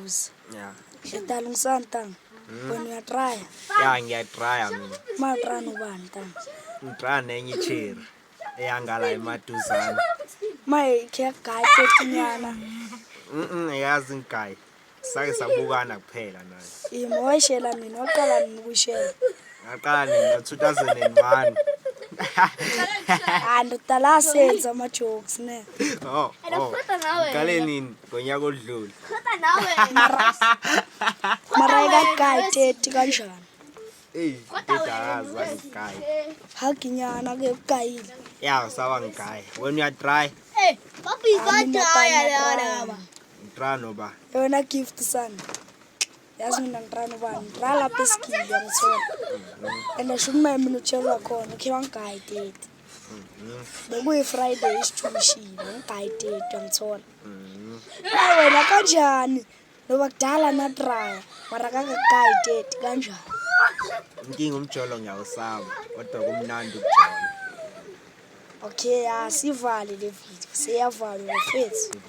Ngiyakuzwa. Ya. Edala ngisani, ntanga? Wena uyatraya? Ya, ngiyatraya mina. Ma utraya nobani, ntanga? Ngitraya nenye icherry eyangala emaduzane. Ma ikhe yagaya tetinyana? Yazi ngigayi. Sake sabukana kuphela naye. Ima wayishela nini? Waqala nini ukuyishela? Ngaqala nini? Ngo-2001. Ah, ndodala, asenza ama-jokes ne. Oh. Ngiqale nini? Ngonyaka odlule. Mara ikagayi teti kanjani? Eyi, ndodakazi angigayi. Haginyana ke kugayile. Ya, saba ngigayi. Wena uyatraya? Ngitraya noba? Yona Gift sana, yazi mina ngitraya nobani? Ngitraya lapha esigili, yangithola, and sho uma mina utshelwa khona ukhe wangigayi teti. Bekuyi-Friday, isijumishile, ngigayi teti, yangithola. Hayi wena, kanjani noba kudala natraya mara kakagayi teti kanjani? Inkinga umjolo ngiyawusaba, kodwa kumnandi ukujola. Okay, asivale le video, seyavalwa bafethu.